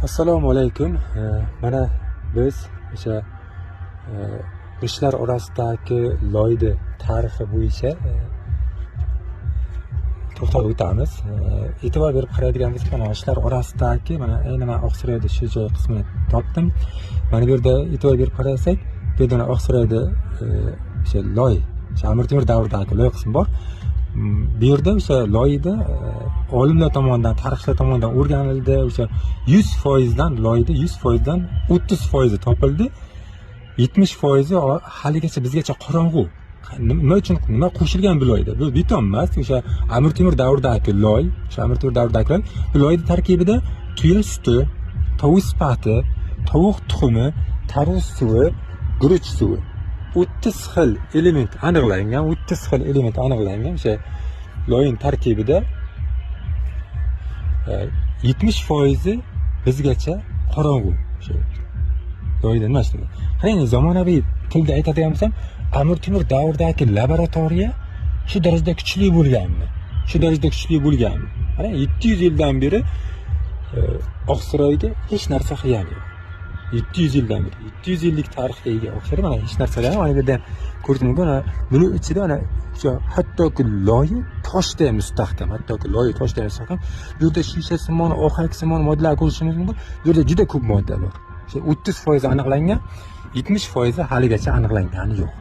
Assalomu alaykum. Mana biz o'sha g'ishtlar orasidagi loyni tarixi bo'yicha to'xtalib o'tamiz. E'tibor berib qaraydigan bo'lsak, mana g'ishtlar orasidagi, mana ayni man Oqsaroyda shu joy qismini topdim. Mana bu yerda e'tibor berib qarasak, bu yerda mana Oqsaroyda o'sha loy, o'sha Amir Temur davridagi loy qismi bor. Bu yerda o'sha loyda olimlar tomonidan, tarixchilar tomonidan o'rganildi. O'sha 100%dan loyda 100%dan 30%i topildi. 70%i haligacha bizgacha qorong'u. Nima uchun, nima qo'shilgan bu loyda? Bu beton emas, o'sha Amir Temur davridagi loy, o'sha Amir Temur davridagi loy. Bu loyni tarkibida tuya suti, tovuq sipati, tovuq tuxumi, tarvuz suvi, guruch suvi. 30 xil element aniqlangan, 30 xil element aniqlangan o'sha loyning tarkibida, 70%i bizgacha qorong'u. O'sha loyda nima shu? Qarang, zamonaviy tilda aytadigan bo'lsam, Amir Temur davridagi laboratoriya shu darajada kuchli bo'lganmi? Shu darajada kuchli bo'lganmi? Qarang, 700 yildan beri Oqsaroyga hech narsa qilgani yo'q. 700 yildan beri, 700 yillik tarixga ega Oqsaroy mana hech narsa qilgani. Mana bu yerda ham ko'rish mumkin. Mana buni ichida mana o'sha hattoki loyi toshda ham mustahkam, hattoki loyi toshda ham mustahkam. Bu yerda shisha simon, ohak simon moddalar ko'rishimiz mumkin. Bu yerda juda ko'p modda bor. O'sha 30% aniqlangan, 70% haligacha aniqlangani yo'q.